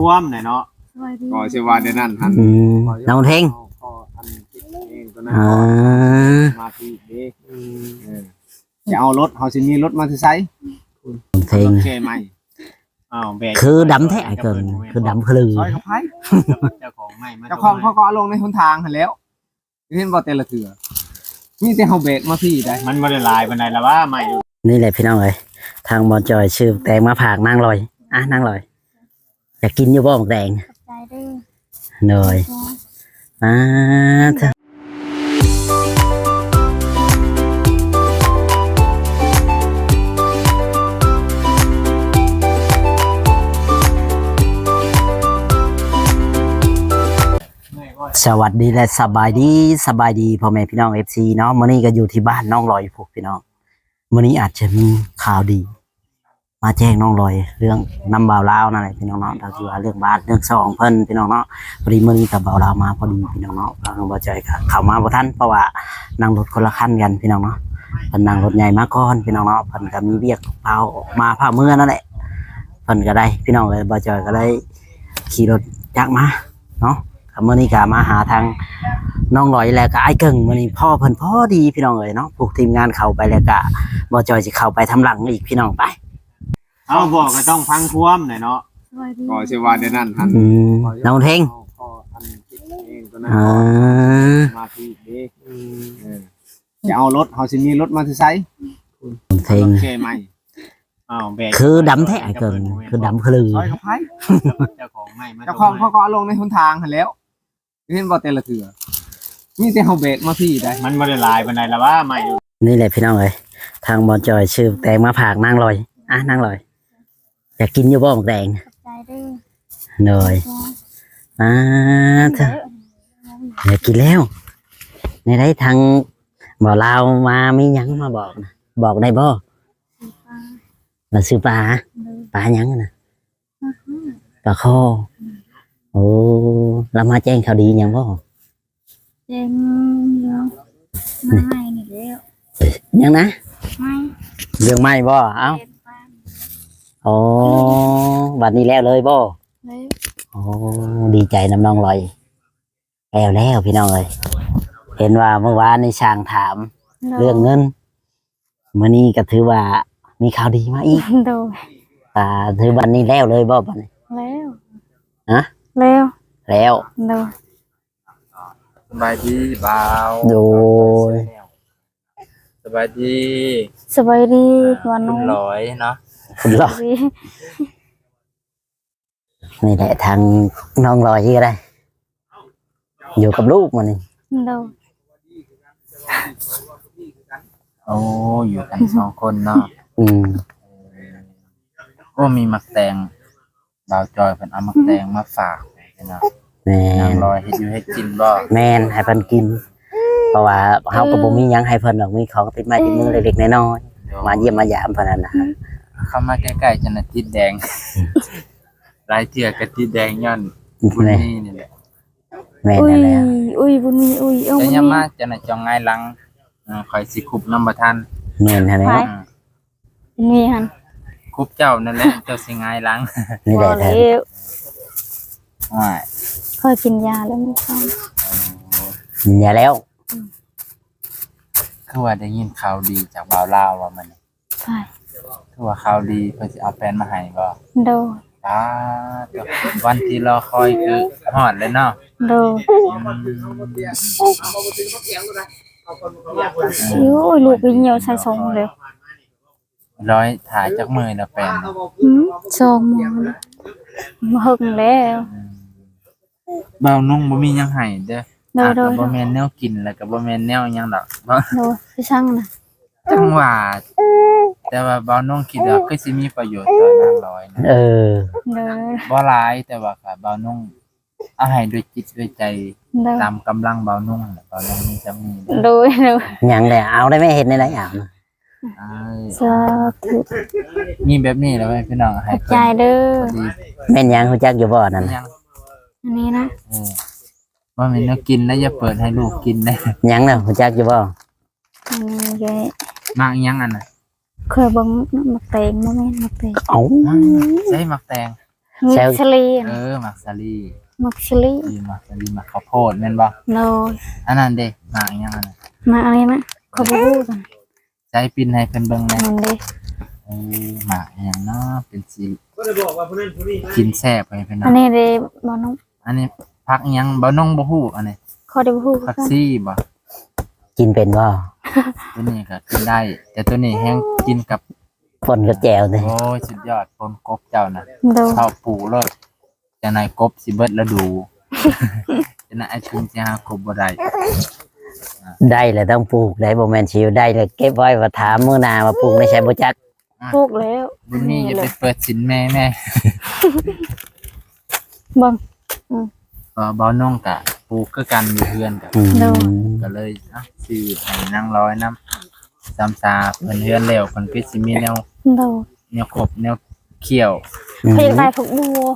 ຄວາມແຫຼະເນາະ ສະບາຍດີ ກໍຊິວ່າແນວນັ້ນຫັ້ນ ອືມ ນ້ອງເພັງ ເຮົາກໍອັນຄິດເອງຕົວນັ້ນ ອ່າ ມາທີ່ເດ້ ອືມ ເອີ ຈະເອົາລົດ ເຮົາຊິມີລົດມາແຕ່ໃສ ນ້ອງເພັງ ລົດແກ່ໃໝ່ ອ້າວ ແບກ ຄືດຳແທ້ອ້າຍເກີງ ຄືດຳຄືລື ເຈົ້າຂອງໃໝ່ມາ ເຈົ້າຂອງເຂົາກໍເອົາລົງໃນຫົນທາງຫັ້ນແລ້ວ ເຫັນບໍ່ແຕ່ລະເທື່ອ ມີແຕ່ເຮົາແບກມາພີ້ໄດ໋ ມັນບໍ່ໄດ້ຫຼາຍປານໃດລະວ່າໄມ້ ນີ້ແຫຼະພີ່ນ້ອງເອີຍ ທາງບ່າວຈ່ອຍຊື້ແຕງມາຝາກນາງລອຍ ອ່ະ ນາງລອຍ ຢາກກິນຢູ່ບໍ່ໝາກແຕງ? ຂອບໃຈເດີ ໂດຍ ອ່າ ສະຫວັດດີ ແລະ ສະບາຍດີ ສະບາຍດີພໍ່ແມ່ພີ່ນ້ອງ ເອັຟຊີ ເນາະ ມື້ນີ້ກໍຢູ່ທີ່ບ້ານນ້ອງລອຍພຸ້ນພີ່ນ້ອງ ມື້ນີ້ອາດຈະມີຂ່າວດີມາແຈ້ງນ້ອງລອຍ ເລື່ອງນຳບ່າວລາວນັ້ນແຫຼະພີ່ນ້ອງເນາະ ກໍຄືວ່າເລື່ອງບ້ານເລື່ອງຊ່ອງເພິ່ນພີ່ນ້ອງເນາະ ພໍດີມື້ນີ້ກໍບ່າວລາວມາພໍດີພີ່ນ້ອງເນາະ ທາງບ່າວຈ່ອຍກໍເຂົ້າມາບໍ່ທັນ ເພາະວ່ານັ່ງລົດຄົນລະຄັນກັນພີ່ນ້ອງເນາະ ເພິ່ນນັ່ງລົດໃຫຍ່ມາກ່ອນພີ່ນ້ອງເນາະ ເພິ່ນກໍມີວຽກຟ້າວມາຟ້າວເມືອນັ້ນແຫຼະ ເພິ່ນກໍໄດ້ ພີ່ນ້ອງເອີຍ ບ່າວຈ່ອຍກໍໄດ້ຂີ່ລົດຈັກມາເນາະ ກໍມື້ນີ້ກໍມາຫາທາງນ້ອງລອຍ ແລ້ວກໍອ້າຍເກິ່ງ ມື້ນີ້ພໍ້ເພິ່ນພໍດີພີ່ນ້ອງເອີຍເນາະ ພວກທີມງານເຂົ້າໄປ ແລ້ວກໍບ່າວຈ່ອຍຊິເຂົ້າໄປທຳຫຼັງອີກພີ່ນ້ອງ ໄປ ເອົາ ບອກກໍຕ້ອງຟັງຄວາມແຫຼະເນາະ ສະບາຍດີ ກໍຊິວ່າແນວນັ້ນຫັ້ນ ອືມ ນ້ອງເພັງ ເຮົາກໍອັນຄິດເອງຕົວນັ້ນ ອ່າ ມາທີ່ເດ້ ອືມ ເອີ ຈະເອົາລົດ ເຮົາຊິມີລົດມາແຕ່ໃສ ນ້ອງເພັງ ລົດແກ່ໃໝ່ ອ້າວ ແບກ ຄືດຳແທ້ອ້າຍເກີງ ຄືດຳຄືລື ເຈົ້າຂອງໃໝ່ມາ ເຈົ້າຂອງເຂົາກໍເອົາລົງໃນຫົນທາງຫັ້ນແລ້ວ ເຫັນບໍ່ແຕ່ລະເທື່ອ ມີແຕ່ເຮົາແບກມາພີ້ໄດ໋ ມັນບໍ່ໄດ້ຫຼາຍປານໃດລະວ່າໄມ້ ນີ້ແຫຼະພີ່ນ້ອງເອີຍ ທາງບ່າວຈ່ອຍຊື້ແຕງມາຝາກນາງລອຍ ອ່ະ ນາງລອຍ ຢາກກິນຢູ່ບໍ່ໝາກແຕງ? ຂອບໃຈເດີ ໂດຍ ອ່າ ຢາກກິນແລ້ວ ໃນໃດທາງບ່າວລາວມາ ມີຫຍັງມາບອກນະ ບອກໄດ້ບໍ່? ລາວຊື້ປາ ໂດຍ ປາຫຍັງນະ? ປາຄໍ່ ປາຄໍ່ ອືມ ໂອ້ ລາວມາແຈ້ງຂ່າວດີຫຍັງບໍ່? ແຈ້ງມາໃໝ່ນີ້ແຫຼ້ວ ຫຍັງນະ? ໄມ້ ເລື່ອງໄມ້ບໍ່? ເອົ້າ ແມ່ນ ໂອ້ ບັດນີ້ແລ້ວເລີຍບໍ່? ແລ້ວ ໂອ້ ດີໃຈນຳນ້ອງລອຍ ແລ້ວແລ້ວພີ່ນ້ອງເອີຍ ເຫັນວ່າມື້ວານນີ້ຊ່າງຖາມ ໂດຍ ເລື່ອງເງິນ ມື້ນີ້ກໍຖືວ່າມີຂ່າວດີມາອີກ ໂດຍ ອ່າ ຖືບັດນີ້ແລ້ວເລີຍບໍ່ບັດນີ້? ແລ້ວ ຮະ? ແລ້ວ ແລ້ວ ໂດຍ ສະບາຍດີບ່າວ ໂດຍ ສະບາຍດີ ສະບາຍດີ ອ່າ ວັນ ຄຸນລອຍເນາະ ຄຸນລອຍ ນີ້ແຫຼະ ທາງນ້ອງລອຍກໍໄດ້ ຢູ່ກັບລູກມື້ນີ້ ໂດຍ ໂອ້ ຢູ່ກັນສອງຄົນເນາະ ອືມ ໂອ້ ມີໝາກແຕງ ບ່າວຈອຍເພິ່ນເອົາໝາກແຕງມາຝາກພີ່ນ້ອງ ແມ່ນ ນ້ອງລອຍເຮັດຢູ່ເຮັດກິນບໍ່? ແມ່ນ ໃຫ້ເພິ່ນກິນ ເພາະວ່າເຮົາກໍບໍ່ມີຫຍັງໃຫ້ເພິ່ນດອກ ມີຂອງຕິດໄມ້ຕິດມືເລັກໆນ້ອຍໆ ໂດຍ ມາຢ້ຽມມາຢາມເພິ່ນຫັ້ນນະ ເຂົ້າມາໃກ້ໆ ຈົນນະຕິດແດງ ອືມ ຫຼາຍເທື່ອກໍຕິດແດງຍ້ອນບຸນມີນີ້ແຫຼະ ແມ່ນ ອຸ້ຍ ແລ້ວ ອຸ້ຍ ບຸນມີ ອຸ້ຍ ເອົາ ແຕ່ຍາມມາ ບຸນມີ ຈັ່ງໃດຈັ່ງຫງາຍຫຼັງ ເອີ ຂ້ອຍຊິຄຸບນຳບໍ່ທັນ ແມ່ນຫັ້ນແຫຼະ ໄປ ເນາະ ອືມ ບຸນມີຫັ້ນ ຄຸບເຈົ້ານັ້ນແຫຼະ ເຈົ້າຊິຫງາຍຫຼັງ ນີ້ແຫຼະ ພໍແລ້ວ ໂອ້ຍ ຂ້ອຍກິນຢາແລ້ວ ມີຄວາມ ກິນຢາແລ້ວ ອືມ ຄືວ່າໄດ້ຍິນຂ່າວດີຈາກບ່າວລາວວ່າມື້ນີ້ ໄປ ຄືວ່າຂ່າວດີ ເພິ່ນຊິເອົາແຟນມາໃຫ້ບໍ່? ໂດຍ ປາດ ວັນທີ່ລໍຄອຍຄືຮອດແລ້ວເນາະ ໂດຍ ອືມ ໂອ້ຍ ລູກໄປຍ່ຽວໃສ່ຊົງແລ້ວ ລໍຖ້າຈັກມື້ແລ້ວແຟນ? ອືມ ສອງມື້ແລ້ວ ບໍ່ເຫິງແລ້ວ ອືມ ບ່າວນຸ່ງບໍ່ມີຫຍັງໃຫ້ເດີ ໂດຍ ອາດຈະບໍ່ແມ່ນແນວກິນ ແລ້ວກໍບໍ່ແມ່ນແນວຫຍັງດອກ ໂດຍ ຄືຊ່າງນະ ຈັ່ງວ່າ ແຕ່ວ່າບ່າວນຸ່ງຄິດວ່າຄືຊິມີປະໂຫຍດຕໍ່ນາງລອຍນະ ເອີ ໂດຍ ບໍ່ຫຼາຍ ແຕ່ວ່າກໍບ່າວນຸ່ງເອົາໃຫ້ດ້ວຍຈິດດ້ວຍໃຈ ໂດຍ ຕາມກຳລັງບ່າວນຸ່ງ ບ່າວນຸ່ງມີສ່ຳນີ້ ໂດຍ ໂດຍ ຫຍັງແດ່ ເອົາໄດ້ແມ່ ເຮັດແນວໃດເອົານະ ສາທຸ ມີແບບນີ້ແຫຼະພີ່ນ້ອງ ໃຫ້ເພິ່ນ ຂອບໃຈເດີ ພໍດີ ແມ່ນຫຍັງ ຮູ້ຈັກຢູ່ບໍ່ອັນນັ້ນ? ອັນນີ້ນະ ເອີ ບໍ່ແມ່ນແນວກິນນະ ຢ່າເປີດໃຫ້ລູກກິນນະ ຫຍັງນະ ຮູ້ຈັກຢູ່ບໍ່? ອັນນີ້ກໍ ໝາກຫຍັງອັນນະ? ຂ້ອຍເບິ່ງໝາກແຕງ ບໍ່ແມ່ນໝາກແຕງ ເອົ້າ ໃສໝາກແຕງ? ແຊວ ໝາກສາລີ ເອີ ໝາກສາລີ ໝາກສາລີ ອີ ໝາກສາລີ ໝາກເຂົ້າໂພດແມ່ນບໍ່? ໂດຍ ອັນນັ້ນເດ ໝາກຫຍັງອັນນັ້ນ? ໝາກອັນນີ້ນະ ຂ້ອຍບໍ່ຮູ້ກັນ ໃຊ້ປິ່ນໃຫ້ເພິ່ນເບິ່ງແດ່ ນັ້ນເດ ເອີ ໝາກຫຍັງເນາະ ເປັນສີ ກິນແຊບໃຫ້ເພິ່ນເນາະ ອັນນີ້ເດ ບໍ່ນ້ອງ ອັນນີ້ຜັກຫຍັງ? ບ່າວນົງບໍ່ຮູ້ ອັນນີ້ຂ້ອຍກໍບໍ່ຮູ້ຄືກັນ ຜັກຊີບໍ່? ກິນເປັນບໍ່? ໂຕນີ້ກໍກິນໄດ້ ແຕ່ໂຕນີ້ແຮງກິນກັບ ປົ່ນກັບແຈ່ວເດ້ ໂອ້ຍ ສຸດຍອດ ປົ່ນກົບເຈົ້ານະ ໂດຍ ເຂົ້າປູໂລດ ຈັ່ງໃດກົບຊິເບິດລະດູ ຈັ່ງໃດອ້າຍເພິ່ນຊິຫາກົບບໍ່ໄດ້ ໄດ້ແລ້ວຕ້ອງປູກໄດ໋ ບໍ່ແມ່ນຊິໄດ້ແລ້ວເກັບໄວ້ວ່າຖາມມື້ໜ້າວ່າປູກໃນໃສບໍ່ຈັກ ອ່າ ປູກແລ້ວ ບຸນມີຢ່າໄປເປີດສິນແມ່ແມ່ ເບິ່ງ ອືມ ກໍບ່າວນົງກະປູກຄືກັນຢູ່ເຮືອນກະ ອືມ ໂດຍ ກໍເລີຍ ອ່ະ ຊື້ໃຫ້ນາງລອຍນຳ ຊຳຊາເພິ່ນເຮືອນແລ້ວ ເພິ່ນຄືຊິມີແນວ ໂດຍ ແນວຄົບແນວຄ້ຽວ ອືມ ຂ້ອຍຢາກໄດ້ຜັກບົວ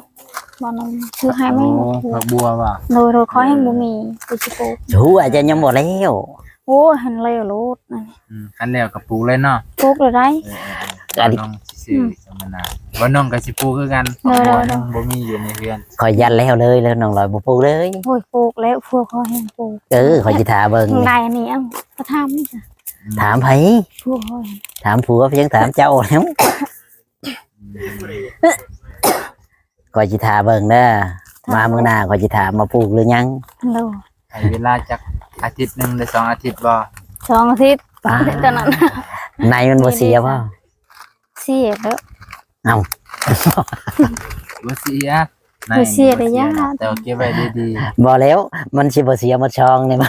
ບ່າວນົງຊື້ໃຫ້ແມ່ ໂອ້ ຜັກບົວວ່າ ໂດຍ ໂດຍ ຂ້ອຍແຮ່ງບໍ່ມີ ເອີ ຄືຊິປູກ ຫົວຈະຍັງບໍ່ແລ້ວ ໂອ້ຍ ຫັ້ນແລ້ວໂລດ ອືມ ຄັນແລ້ວກໍປູກເລີຍເນາະ ປູກເລີຍໄດ໋ ເອີໆໆ ບ່າວນົງຊິຊື້ ອືມ ສຳມະນາ ບ່າວນົງກໍຊິປູກຄືກັນ ໂດຍໆໆ ເພາະວ່າຍັງບໍ່ມີຢູ່ໃນເຮືອນ ຂ້ອຍຢ້ານແລ້ວເລີຍ ແລ້ວນ້ອງລອຍບໍ່ປູກເລີຍ ໂອ້ຍ ປູກແລ້ວ ຜົວຂ້ອຍແຮ່ງປູກ ເອີ ຂ້ອຍຊິຖ້າເບິ່ງ ໄດ້ອັນນີ້ ເອົ້າ ກໍຖາມນີ້ ອືມ ຖາມໃຜ? ຜົວຂ້ອຍ ຖາມຜົວ ພຽງຖາມເຈົ້າແລ້ວ ອືມ ຂ້ອຍຊິຖ້າເບິ່ງເດີ ຖ້າ ມາມື້ໜ້າຂ້ອຍຊິຖາມວ່າປູກຫຼືຍັງ ໂດຍ ໃຫ້ເວລາຈັກອາທິດໜຶ່ງ ຫຼື ສອງອາທິດບໍ່? ສອງອາທິດ ປ້າ ເທົ່ານັ້ນ ໃນມັນບໍ່ເສຍບໍ່? ເສຍເດີ ເອົ້າ ບໍ່ເສຍ ໃນມັນບໍ່ເສຍ ບໍ່ເສຍເດີ ຢ່າ ແຕ່ວ່າເກັບໄວ້ດີໆ ບໍ່ແລ້ວ ມັນຊິບໍ່ເສຍໝົດຊອງນີ້ ໂອ້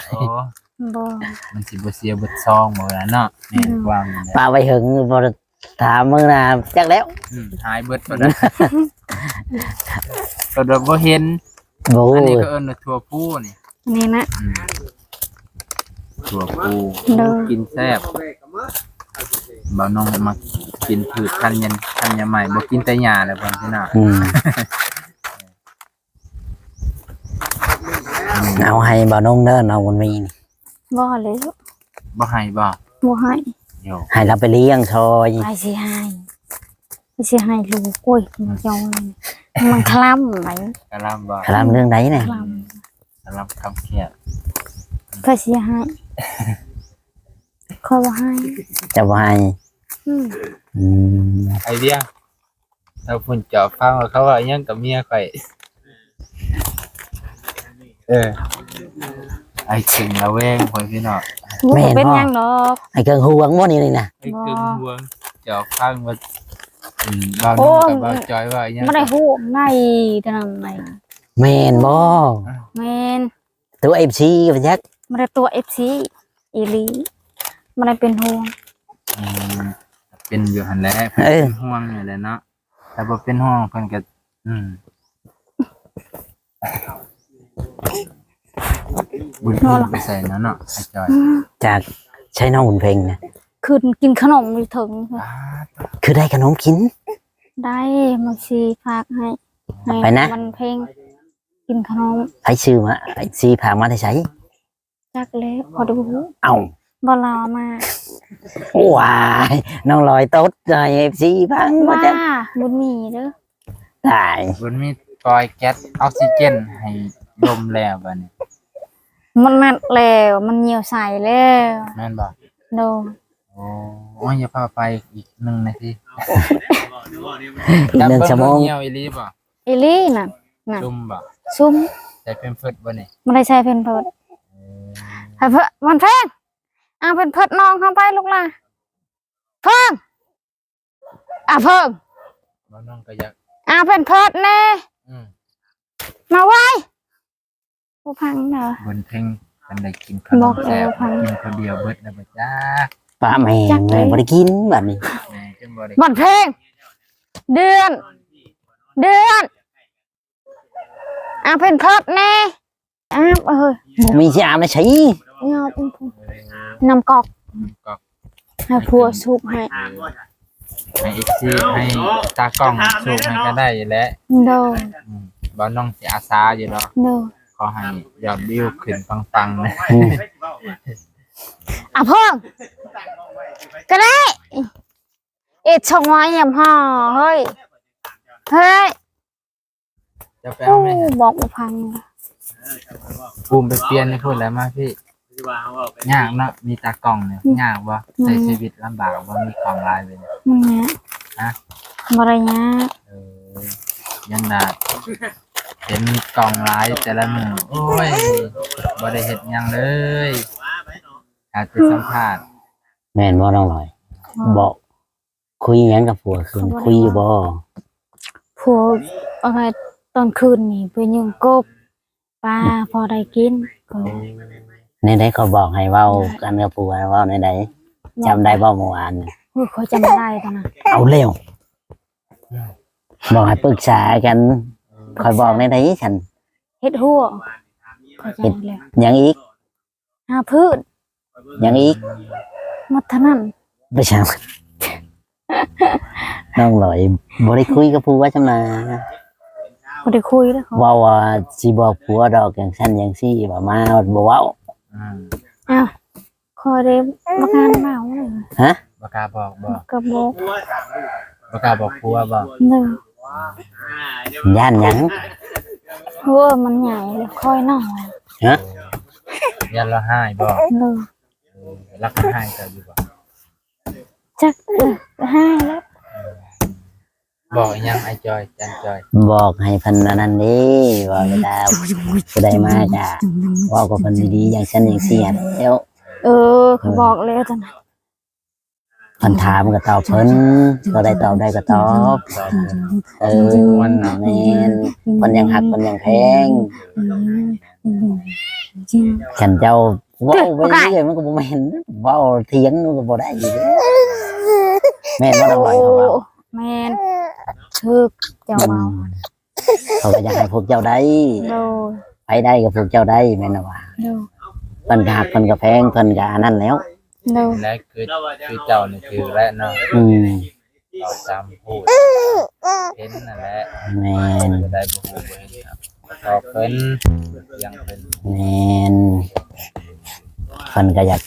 ບໍ່ ມັນຊິບໍ່ເສຍເບິດຊອງບໍ່ລະເນາະ ແມ່ນ ອືມ ຄວາມນັ້ນແຫຼະ ປະໄວ້ເຫິງບໍ່ ຖາມມື້ໜ້າຈັກແລ້ວ ອືມ ຫາຍເບິດພຸ້ນນະ ກໍແບບບໍ່ເຫັນ ໂອ້ຍ ອັນນີ້ກໍເອີ້ນວ່າຖົ່ວພູນີ້ ນີ້ນະ ອືມ ຖົ່ວພູ ໂດຍ ກິນແຊບ ບ່າວນົງມັກກິນພືດພັນຍັນ ທັນຍະໄມ ບໍ່ກິນແຕ່ຫຍ້າແລ້ວເພິ່ນຊິນະ ອືມ ເອົາໃຫ້ບ່າວນົງເດີ ນ້ອງບຸນມີນີ້ ບໍ່ແລ້ວ ບໍ່ໃຫ້ບໍ່? ບໍ່ໃຫ້ ໂຍ ໃຫ້ລາວໄປລ້ຽງຊ່ອຍ ໃຜຊິໃຫ້ ໃຜຊິໃຫ້ລູກ ໂອ້ຍ ມັນຈອຍ ມັນຄະລຳໄດ໋ ຄະລຳບໍ່? ຄະລຳເລື່ອງໃດນະ? ຄະລຳ ຄະລຳຄຳແຄບ ໃຜຊິໃຫ້ ຂ້ອຍບໍ່ໃຫ້ ເຈົ້າບໍ່ໃຫ້ ອືມ ອືມ ໄອເດຍ ຖ້າພຸ້ນຈອບຟັງວ່າເຂົາເວົ້າອີ່ຫຍັງກັບເມຍຂ້ອຍ ເອີ ໄອ້ເຄິ່ງລະແວງ ພໍ່ແມ່ພີ່ນ້ອງ ບໍ່ ແມ່ນບໍ່? ເປັນຫຍັງດອກ ໄອ້ເຄິ່ງຫວງບໍ່ນີ້ ນີ້ນະ ໄອ້ເຄິ່ງຫວງ ຈອບຟັງວ່າ ອືມ ບ່າວນົງກັບບ່າວຈອຍເວົ້າອີ່ຫຍັງ ບໍ່ໄດ້ຫວງໃດ ເທົ່ານັ້ນໃດ ແມ່ນບໍ່? ແມ່ນ ຕົວະເອັຟຊີວ່າຈັກ ບໍ່ໄດ້ຕົວະເອັຟຊີ ອີ່ຫຼີ ບໍ່ໄດ້ເປັນຫ່ວງ ອືມ ເປັນຢູ່ຫັ້ນແຫຼະ ເອີ ເປັນຫ່ວງນີ້ແຫຼະເນາະ ຖ້າບໍ່ເປັນຫ່ວງເພິ່ນກໍ ອືມ ບຸນເພັງໄປໃສນະເນາະ ອ້າຍຈອຍ ອືມ ຈາກໃສນ້ອງບຸນເພັງນະ ຂຶ້ນກິນຂະໜົມຢູ່ເທິງ ອ່າ ຄືໄດ້ຂະໜົມກິນ ໄດ້ ມາຊີຝາກໃຫ້ ໃຫ້ ໃຜນະ ວັນເພັງ ກິນຂະໜົມ ໃຜຊື້ມາ ໃຜຊື້ຝາກມາແຕ່ໃສ? ຈັກແລ້ວ ຂໍດູ ເອົ້າ ບໍ່ລາມາ ວ້າຍ ນ້ອງລອຍຕົດໃຫ້ເອັຟຊີຟັງວ່າ ວ່າ ບໍ່ຈັກ ບຸນມີເດີ ຕາຍ ບຸນມີປ່ອຍແກັສອອກຊີເຈນໃຫ້ລົມແລ້ວບັດນີ້ ມັນມັດແລ້ວ ມັນຍ່ຽວໃສ່ແລ້ວ ແມ່ນບໍ່? ໂດຍ ໂອ້ ໂອ້ຍ ຢ່າພາໄປອີກໜຶ່ງນາທີ ອີກໜຶ່ງຊົ່ວໂມງ ແຕ່ເບິ່ງດູຍ່ຽວອີ່ຫຼີບໍ່? ອີ່ຫຼີນັ້ນ ນັ້ນ ຊຸ່ມບໍ່? ຊຸ່ມ ໃສ່ແພມເພີດບໍ່ນີ້? ບໍ່ໄດ້ໃສ່ແພມເພີດ ເອີ ໃຫ້ເພິ່ນ ມັນແພງ ເອົາແພມເພີດນ້ອງເຮົາໄປລູກຫຼ້າ ເພິ່ງ ອາເພິ່ງ ບໍ່ ນ້ອງກໍຢາກ ອາເພິ່ນເພີດແດ່ ອືມ ມາໄວ ບໍ່ຟັງເດີ ເພິ່ນເພັງ ເພິ່ນໄດ້ກິນຂະໜົມແຊບ ກິນຄົນດຽວເບິດແລ້ວບໍ່ຈັກ ປະແມ່ ແມ່ບໍ່ໄດ້ກິນບັດນີ້ ແມ່ຈົນບໍ່ໄດ້ ບ່ອນເພັງ ເດືອນ ເດືອນ ອາເພິ່ນເພີດແດ່ ອາບ ເອີຍ ບໍ່ມີຊິອາບໃນໃສ ຍອບ ນ້ຳກອກ ນ້ຳກອກ ໃຫ້ຜົວສູບໃຫ້ ໃຫ້ເອັຟຊີ ໃຫ້ຕາກ້ອງສູບໃຫ້ກໍໄດ້ແຫຼະ ໂດຍ ອືມ ບ່າວນ້ອງຊິອາສາຢູ່ດອກ ໂດຍ ຂໍໃຫ້ຍອດວິວຂຶ້ນປັງໆ ອືມ ອາເພິ່ງ ກໍໄດ້ ເອັດຊ່ອງວ່າຫຍັງພໍ ເຮີ້ຍ ເຮີ້ຍ. ຈະໄປເອົາແມ່ນຫຍັງ? ບອກບໍ່ຟັງ. ປູມໄປປ່ຽນໃນພຸ້ນແຫຼະ ມາພີ້. ຍາກເນາະ ມີຕາກ້ອງນີ້. ອືມ ຍາກບໍ່? ອືມ ໃຊ້ຊີວິດລຳບາກບໍ່? ມີກ້ອງຫຼາຍເປັນ ມັນຍາກ. ຮະ? ບໍ່ໄດ້ຍາກ. ເອີ ຢ້ານວ່າເຫັນກ້ອງຫຼາຍແຕ່ລະມື້ ໂອ້ຍ ບໍ່ໄດ້ເຮັດຫຍັງເລີຍ ຫາແຕ່ສຳພາດ. ແມ່ນບໍ່ນ້ອງລອຍ? ອືມ ເວົ້າ ຄຸຍຫຍັງກັບຜົວຄືນ? ເຂົາບໍ່ໄດ້ ຄຸຍຢູ່ບໍ່? ຜົວ ເອົາໄວ້ຕອນຄືນນີ້ໄປຍິງກົບປາ ພໍໄດ້ກິນ. ແນວໃດເຂົາບອກໃຫ້ເວົ້າກັນກັບຜົວ ເວົ້າແນວໃດ? ຈຳໄດ້ບໍ່ມື້ວານ? ໂອ້ຍ ຂ້ອຍຈຳບໍ່ໄດ້ຕອນນັ້ນ. ເອົາແລ້ວ ບອກໃຫ້ປຶກສາກັນ. ຂ້ອຍບອກແນວໃດຊັ້ນ? ເຮັດຫົວ. ເຮັດຫຍັງອີກ? ຫາພື້ນ. ຫຍັງອີກ? ໝົດເທົ່ານັ້ນ. ໄປຊ່າງ ນ້ອງລອຍ ບໍ່ໄດ້ຄຸຍກັບຜົວຊັ້ນນະ? ບໍ່ໄດ້ຄຸຍເດ້. ເວົ້າວ່າຊິບອກຜົວດອກ ຈັ່ງຊັ້ນຈັ່ງຊີ້ ວ່າມາບໍ່ເວົ້າ. ອືມ ອ້າວ ຂ້ອຍໄດ້ບໍ່ກ້າເວົ້າເລີຍ. ຮະ? ບໍ່ກ້າບອກບໍ່? ບໍ່ກ້າບອກ. ບໍ່ກ້າບອກຜົວບໍ່? ໂດຍ. ຢ້ານຫຍັງ? ໂອ້ ມັນໃຫຍ່ແລ້ວ ຂ້ອຍນ້ອຍ. ຮະ? ຢ້ານລາວຮ້າຍບໍ່? ໂດຍ. ເອີ ລາວກໍຮ້າຍເຈົ້າຢູ່ບໍ່? ຈັກ ເອີ ຮ້າຍແລ້ວ. ບອກອີຫຍັງອ້າຍຈອຍ ຈັນຈອຍ? ບອກໃຫ້ເພິ່ນອັນນັ້ນເດ້ ວ່າເວລາຜູ້ໃດມາກະເວົ້າກັບເພິ່ນດີໆ ຈັ່ງຊັ້ນຈັ່ງຊີ້ຫັ້ນແຫຼ້ວ. ເອີ ຂ້ອຍບອກແລ້ວຕອນນັ້ນ. ເພິ່ນຖາມກໍຕອບເພິ່ນ ຕົວໃດຕອບໄດ້ກໍຕອບ. ເອີ ແມ່ນ ເພິ່ນຍັງຮັກ ເພິ່ນຍັງແພງ. ຄັນເຈົ້າເວົ້າໄປເລື້ອຍ ມັນກໍບໍ່ແມ່ນ ເວົ້າຖຽງມັນກໍບໍ່ໄດ້ອີກ. ແມ່ນບໍ່ນ້ອງລອຍ ເຂົາເວົ້າ? ໂອ້ ແມ່ນ ຖືກເຈົ້າເວົ້າ. ອືມ ເຂົາກໍຢາກໃຫ້ພວກເຈົ້າໄດ້. ໂດຍ. ໃຜໄດ້ກໍພວກເຈົ້າໄດ້ ແມ່ນລະວ່າ. ໂດຍ. ເພິ່ນກໍຮັກ ເພິ່ນກໍແພງ ເພິ່ນກໍອັນນັ້ນແລ້ວ. ໂດຍ. ແລະ ຄື ຄືເຈົ້ານີ້ຖືກແລ້ວເນາະ. ອືມ ເວົ້າຕາມຮູ້ເຫັນນັ້ນແຫຼະ. ແມ່ນ. ຜູ້ໃດບໍ່ຮູ້ບໍ່ເຫັນກໍບອກເພິ່ນ ຢ່າງເພິ່ນ. ແມ່ນ. ເພິ່ນກໍຢາກ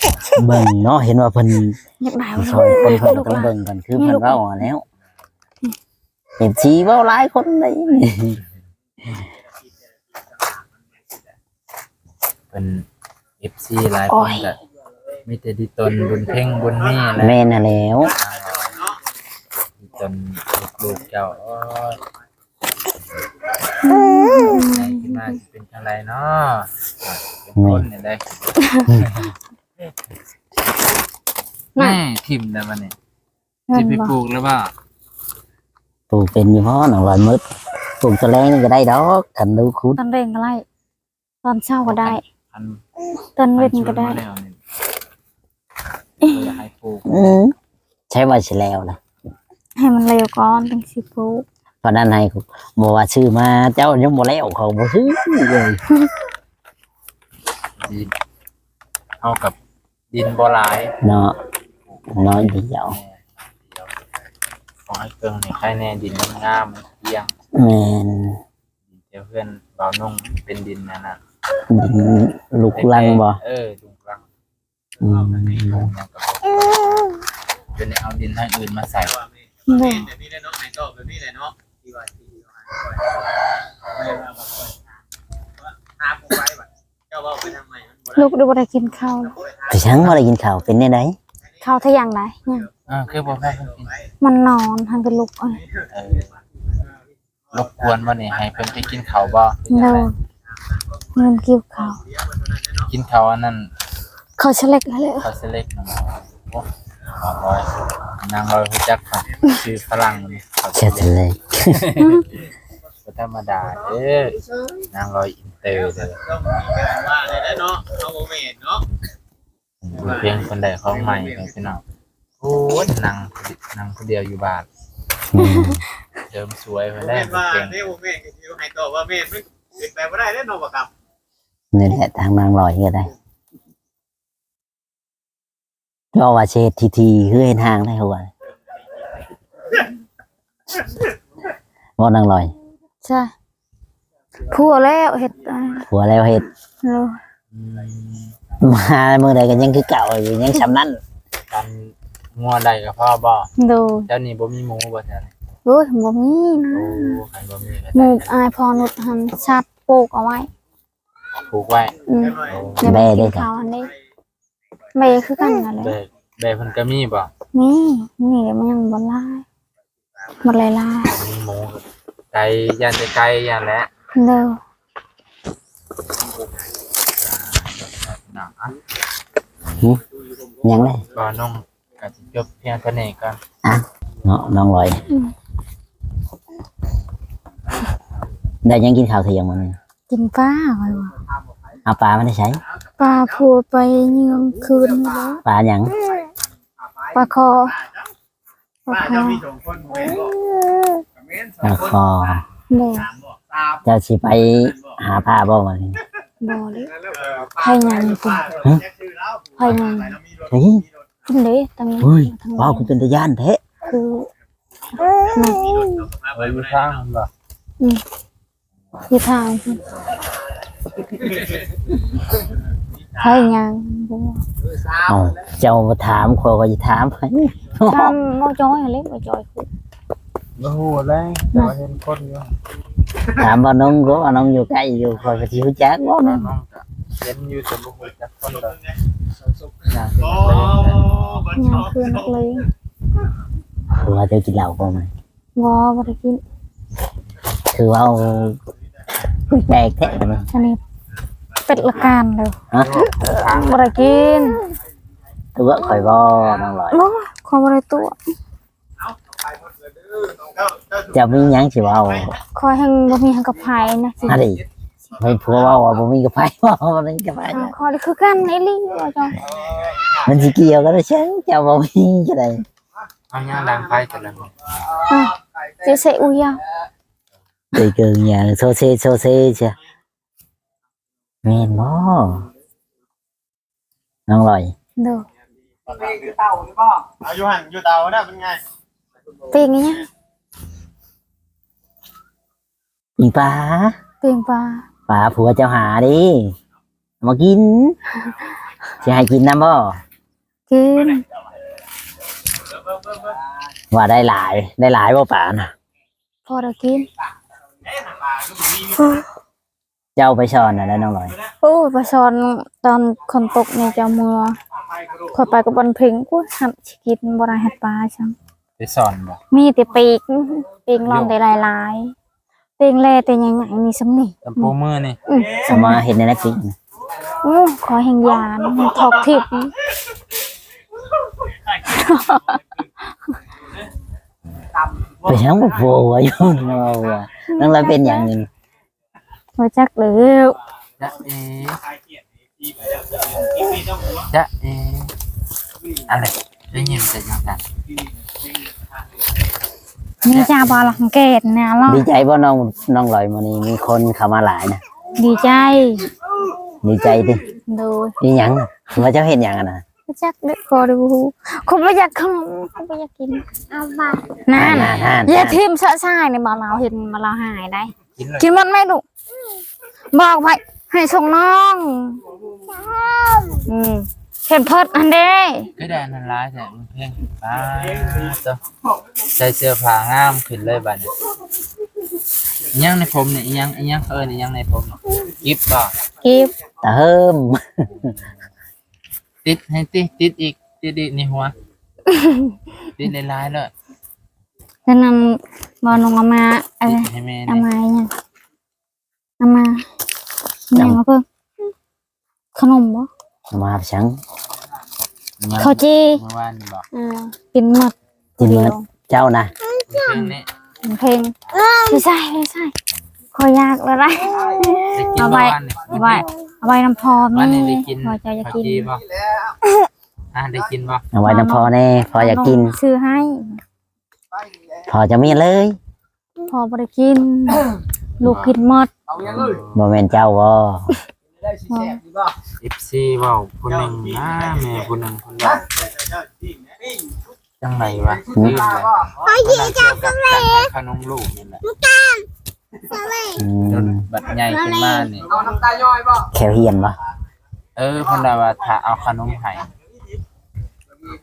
ເບິ່ງເນາະ ເຫັນວ່າເພິ່ນ ຢາກໄດ້ ຊ່ອຍຄົນ ເພິ່ນກໍຕ້ອງເບິ່ງກັນ ຄືເພິ່ນເວົ້າຫັ້ນແຫຼ້ວ. ເອັຟຊີເວົ້າຫຼາຍຄົນໃດ. ເພິ່ນ ເອັຟຊີຫຼາຍຄົນກໍມີແຕ່ດີຕົນບຸນເພັງບຸນມີແຫຼະ. ແມ່ນຫັ້ນແຫຼ້ວ ດີຕົນລູກໆເຈົ້າ. ໂອ້ຍ ໃຫຍ່ຂຶ້ນມາຊິເປັນຈັ່ງໃດເນາະ ເປັນຄົນນີ້ເດ້. ແມ່ ຖິ້ມແລ້ວບັດນີ້. ຊິໄປປູກແລ້ວບໍ່? ປູກເປັນຢູ່ບໍ່ນ້ອງລອຍ? ມື້ ປູກຕອນແລງນີ້ກໍໄດ້ດອກ ຄັນລູກຄຸດ. ຕອນແລງກໍໄດ້ ຕອນເຊົ້າກໍໄດ້ ຕອນເວັນກໍໄດ້. ເອີ ຢາກໃຫ້ປູກ. ອືມ ໃຊ້ວ່າຊິແລ້ວລະ ໃຫ້ມັນແລ້ວກ່ອນຈັ່ງຊິປູກ. ຕອນນັ້ນໃຫ້ ບໍ່ວ່າຊື້ມາ ເຈົ້າຍັງບໍ່ແລ້ວ ເຂົາບໍ່ຊື້ເລີຍ. ເຮົາກັບ ດິນບໍ່ຫຼາຍເນາະ ນ້ອຍດຽວ. ແມ່ນ ນ້ອຍດຽວ. ຂໍໃຫ້ເຄິ່ງນີ້ໃຄແນ່ ດິນງາມໆ ມັນກ້ຽງ. ແມ່ນ. ດິນແຖວເຮືອນບ່າວນົງເປັນດິນອັນນັ້ນ ດິນລຸກລັງບໍ່? ເອີ ລຸກລັງ. ອືມ ເປັນເອົາດິນທາງອື່ນມາໃສ່. ແມ່ນແບບນີ້ແຫຼະເນາະ ໃຫ້ຕອບແບບນີ້ແຫຼະເນາະ ທີ່ວ່າ ທີ່ວ່າ ເຈົ້າເວົ້າໄປທາງໃໝ່ມັນບໍ່ໄດ້ ລູກບໍ່ໄດ້ກິນເຂົ້າ. ເປັນຫຍັງບໍ່ໄດ້ກິນເຂົ້າ? ເປັນແນວໃດ? ເຂົ້າທຽງໄດ໋ຍັງ. ເອີ ຄືບໍ່ພາເພິ່ນກິນ? ມັນນອນ ຫັ້ນກໍລຸກ. ເອີ ລົບກວນບໍ່ນີ້? ໃຫ້ເພິ່ນໄປກິນເຂົ້າບໍ່? ໂດຍ ລືມກິນເຂົ້າ. ກິນເຂົ້າອັນນັ້ນ ເຂົ້າສະເລັກຫັ້ນແຫຼະ. ເຂົ້າສະເລັກນະ. ໂອ້ ນາງລອຍ ນາງລອຍຮູ້ຈັກຊື່ຝຣັ່ງນີ້ ເຂົ້າສະເລັກ. ບໍ່ທຳມະດາເດີ ນາງລອຍອິນເຕີເດີ. ຕ້ອງມີການວ່າແດ່ເນາະ ເຮົາບໍ່ແມ່ນເນາະ. ເພິ່ນໄດ້ຂອງໃໝ່ໃຫ້ພີ່ນ້ອງ. ໂອ້ຍ ນັ່ງ ນັ່ງຜູ້ດຽວຢູ່ບ້ານ. ອືມ ເສີມສວຍເພິ່ນໄດ້. ບໍ່ແມ່ນວ່າເດ້ ບໍ່ແມ່ນກໍຊິໃຫ້ຕອບວ່າແມ່ນ ມັນເປັນໄປບໍ່ໄດ້ເດ້ເນາະ ບໍ່ຄັບ. ນີ້ແຫຼະ ທາງນາງລອຍກໍໄດ້. ເວົ້າວ່າຊິເຮັດທີທີ ຄືເຮັດຫ່າງໄດ້ຫົວບໍ່ນາງລອຍ? ຈ້ະ ຜົວແລ້ວເຮັດ. ຜົວແລ້ວເຮັດ. ໂດຍ. ມາມື້ໃດກໍຍັງຄືເກົ່າຢູ່ ຍັງຊ່ຳນັ້ນ. ກັນງົວໄດ້ກໍພໍບໍ່? ໂດຍ. ແຖວນີ້ບໍ່ມີໝູບໍ່ແຖວນີ້? ໂອ້ຍ ບໍ່ມີນະ. ໂອ້ ຄັນບໍ່ມີກໍ ໝູ່ອ້າຍພໍ່ນຸດຫັ້ນສັດປູກເອົາໄວ້ ປູກໄວ້. ອືມ ໂອ້ ແບເດ້ ເຂົ້າຫັ້ນເດ້ ແບຄືກັນນັ້ນແຫຼະ. ແບ ແບເພິ່ນກໍມີບໍ່? ມີ ມີແຕ່ມັນຍັງບໍ່ຫຼາຍ ບໍ່ຫຼາຍໆ. ມີໝູ ໄກ່ ຢ້ານແຕ່ໄກ່ ຢ້ານແຫຼະ. ໂດຍ. ຫຶ ຫຍັງເລີຍ? ບໍ່ ນ້ອງ ກໍຊິຈົບພຽງເທົ່ານີ້ກ່ອນ ອ່ະ ເນາະ ນ້ອງລອຍ. ອືມ ໄດ້ຫຍັງກິນເຂົ້າທ່ຽງມື້ນີ້? ກິນປາ ຂ້ອຍວ່າ. ເອົາປາມາແຕ່ໃສ? ປາຜົວໄປເຍືອງຄືນນີ້ແຫຼະ. ປາຫຍັງ? ປາຄໍ. ປາຄໍ ປາຄໍ. ໂດຍ. ເຈົ້າຊິໄປຫາປາບໍ່ມື້ນີ້? ບໍ່ເດ້. ໄປຫຍັງຕິ? ຫຶ? ໄປຫຍັງ? ເຮີ້ຍ ກິນເດ້ ຕັ້ງ ເຮີ້ຍ ທາງ ວ້າວ ຄືເປັນຕາຢ້ານແທ້. ຄື ເອີ ຢູ່ທາງຫັ້ນບໍ່? ອືມ ຢູ່ທາງພຸ້ນ. ໃຜຫຍັງ? ເອົ້າ ເຈົ້າບໍ່ຖາມ ຂ້ອຍກໍຊິຖາມໃຜ? ຖາມໝໍຈອຍຫັ້ນແຫຼະ ໝໍຈອຍ. ບໍ່ຮູ້ແຫຼະ ແຕ່ວ່າເຫັນຄົນຢູ່. ຖາມບ່າວນົງກໍ ບ່າວນົງຢູ່ໃກ້ຢູ່ ຂ້ອຍກໍຊິຮູ້ຈັກບໍ່? ບ່າວນົງກໍເຫັນຢູ່ ແຕ່ບໍ່ຮູ້ຈັກຄົນດອກ. ຍ່າງຄືນັກເລງ ຍັງຄືນັກເລງ. ຄືວ່າເຈົ້າກິນເຫຼົ້າບໍ່? ບໍ່ ບໍ່ໄດ້ກິນ. ຄືເວົ້າແປກແທ້ນີ້. ອັນນີ້ເປັດລະການເດີ້. ຮະ? ບໍ່ໄດ້ກິນ. ຕົວະຂ້ອຍບໍ່ ນ້ອງລອຍ? ບໍ່ ຂ້ອຍບໍ່ໄດ້ຕົວະ. ເຈົ້າມີຫຍັງຊິເວົ້າ? ຂ້ອຍແຮ່ງບໍ່ມີຫຍັງກັບໃຜນະ. ອັນນີ້ ໃຫ້ຜົວເວົ້າວ່າບໍ່ມີກັບໃຜ ບໍ່ມີກັບໃຜ. ຂ້ອຍຄືກັນອີ່ຫຼີວ່າຈັ່ງ. ມັນຊິກ່ຽວກັນໄດ້ຈັ່ງ ເຈົ້າບໍ່ມີຈັ່ງໃດ? ເອົາຫຍັງດັງໄຟແຕ່ລະມື້? ຊິໃສ່ອຸຍາ ໄປເກີງຫຍັງ ໂຊເຊ ໂຊເຊ ເຊ ແມ່ນບໍ່ ນ້ອງລອຍ? ໂດຍ. ເອົາຢູ່ຫັ້ນ ຢູ່ເຕົານະ ເປັນໄງ? ປີ້ງອີ່ຫຍັງ? ປີ້ງປາ. ປີ້ງປາ. ປາຜົວເຈົ້າຫາເດ້ ເອົາມາກິນ. ຊິໃຫ້ກິນນຳບໍ່? ກິນ. ວ່າໄດ້ຫຼາຍ ໄດ້ຫຼາຍບໍ່ປານະ? ພໍໄດ້ກິນ. ເຈົ້າໄປສອນອັນໃດ ນ້ອງລອຍ? ໂອ້ ໄປສອນຕອນຝົນຕົກນີ້ ເຈົ້າເມືອ ຂ້ອຍໄປກັບບັນເພັງ. ໂອ້ຍ ຫັດຊິກິນບໍ່ໄດ້ ຫັດປາຊ້ຳ. ໄປສອນບໍ່? ມີແຕ່ປີກ ປີກລອນແຕ່ຫຼາຍໆ ປີກແລແຕ່ໃຫຍ່ໆ ນີ້ສ່ຳນີ້ ຕຳໂປມືນີ້. ອືມ ເອົາມາເຮັດແນວໃດກິນ? ໂອ້ ຂໍແຮງຢານ ຖອກທິບ. ໄປຫຍັງບໍ່ຜົວຢູ່ ນ້ອງລອຍເປັນຫຍັງນີ້? ບໍ່ຈັກແລ້ວ. ຈະເອ ຈະເອ ອະໄລ ໄດ້ຍິນແຕ່ຈັ່ງຊັ້ນ. ນີ້ຈະບໍ່ລັງເກດແນ່ລະ. ດີໃຈບໍ່ນ້ອງ ນ້ອງລອຍ ມື້ນີ້ມີຄົນເຂົ້າມາຫຼາຍນະ? ດີໃຈ. ດີໃຈຕິ? ໂດຍ. ອີຫຍັງ? ວ່າເຈົ້າເຮັດຫຍັງຫັ້ນນະ? ບໍ່ຈັກເດີ້ ຂໍໄດ້ບໍ່ຮູ້. ຂ້ອຍບໍ່ຢາກຂະໜົມ ຂ້ອຍບໍ່ຢາກກິນ. ເອົາມາ ນັ້ນ ນັ້ນ ນັ້ນ ຢ່າຖິ້ມຊະຊາຍນີ້ ບໍ່ລາວເຫັນ ບໍ່ລາວຫາຍໄດ໋. ກິນເລີຍ ກິນໝົດໄໝລູກ? ບອກໄວ້ໃຫ້ສົ່ງນ້ອງ. ອືມ ເຫັນເພິດຫັ້ນເດ້ ຄືໄດ້ອັນນັ້ນຫຼາຍແທ້ ເພິ່ນເພງ. ປາດໂທ້ ໃສ່ເສື້ອຜ້າງາມຂຶ້ນເລີຍບັດນີ້. ອີຫຍັງໃນຜົມນີ້? ອີຫຍັງ ອີຫຍັງ ເອີ້ນອີຫຍັງໃນຜົມນີ້? ກິບບໍ່? ກິບ ຕາເຮີມ. ຕິດໃຫ້ຕິ ຕິດອີກ ຕິດອີກໃນຫົວ ຕິດຫຼາຍໆເລີຍ. ອັນນັ້ນບໍ່ ນ້ອງເອົາມາ ເອີ ຕິດໃຫ້ແມ່ ເອົາມາຫຍັງ? ເອົາມາຫຍັງ? ເອົາເພີ່ມ ຂະໜົມບໍ່? ເອົາມາຫຍັງ? ເຂົ້າຈີ່ ມື້ວານນີ້ບໍ່? ເອີ ກິນໝົດ ກິນໝົດ ເຈົ້ານະ ເພງນີ້ ເພງ ຊິໃສ່ ຊິໃສ່ ຂໍຢາກແລ້ວໄດ໋. ໄດ້ກິນບໍ່ວານນີ້? ເອົາໄວ້ ເອົາໄວ້ນຳພໍ່ແມ່ ພໍ່ເຈົ້າຢາກກິນ. ໄດ້ກິນບໍ່? ອ່າ ໄດ້ກິນບໍ່? ເອົາໄວ້ນຳພໍ່ແນ່ ພໍ່ຢາກກິນ ຊື້ໃຫ້. ພໍ່ຈະມີເລີຍ ພໍ່ບໍ່ໄດ້ກິນ ລູກກິນໝົດ. ບໍ່ແມ່ນເຈົ້າບໍ່? ເອັຟຊີເວົ້າຜູ້ໜຶ່ງນະ ແມ່ຜູ້ໜຶ່ງເພິ່ນເວົ້າ ຈັ່ງໃດວະ ລືມແລ້ວ ເວົ້າກ່ຽວກັບການໃຫ້ຂະໜົມລູກນີ້ແຫຼະ. ອືມ ຈົນບັດໃຫຍ່ຂຶ້ນມານີ້ ແຂ້ວຮຽນບໍ່? ເອີ ເພິ່ນວ່າ ວ່າຖ້າເອົາຂະໜົມໃຫ້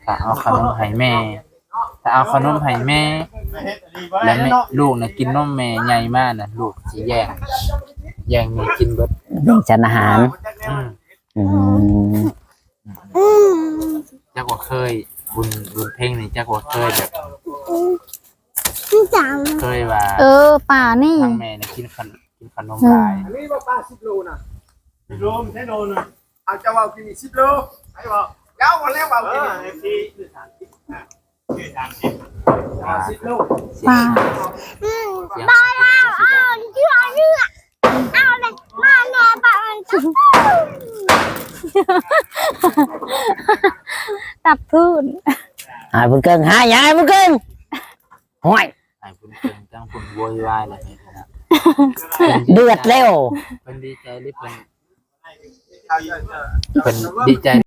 ຖ້າເອົາຂະໜົມໃຫ້ແມ່ ຖ້າເອົາຂະໜົມໃຫ້ແມ່ ແລ້ວແມ່ ລູກນະກິນນົມແມ່ໃຫຍ່ມານະ ລູກຊິແຍ່ງ ແຍ່ງແມ່ກິນເບິດ ແບ່ງສານອາຫານ. ອືມ ອືມ ຈັກວ່າເຄີຍ ບຸນ ບຸນເພັງນີ້ ຈັກວ່າເຄີຍແບບ ເຄີຍວ່າ ເອີ ປານີ້ ທາງແມ່ນີ້ກິນຂະ ກິນຂະໜົມຫຼາຍ. ອັນນີ້ວ່າປາສິບໂລນະ ສິບໂລ ມັນໃຊ້ໂລນະ. ເອົາ ເຈົ້າເວົ້າກິນນີ້ສິບໂລ ໃຜເວົ້າ? ເຈົ້າບໍ່ແລ້ວເວົ້າກິນນີ້ ເອີ ສິບ ຫຼື ສາມສິບ ຄືສາມສິບ ເອົາ ສິບໂລ ປາ ສຽງ ອືມ ສຽງ ບາຍແລ້ວ ເອົາເທື່ອເລືອກ ເອົາເລີຍ ມາແນ່ ປາມັນ ຕັບພຸ້ນ ອ້າຍບຸນເກິ່ງ ຫາຫຍັງອ້າຍບຸນເກິ່ງ? ຫ້ວຍ ອ້າຍບຸນເກິ່ງ ຈັ່ງພຸ້ນໂວຍວາຍແລ້ວ ເດືອດແລ້ວ ເພິ່ນດີໃຈ ຫຼື ເພິ່ນ ເພິ່ນດີໃຈ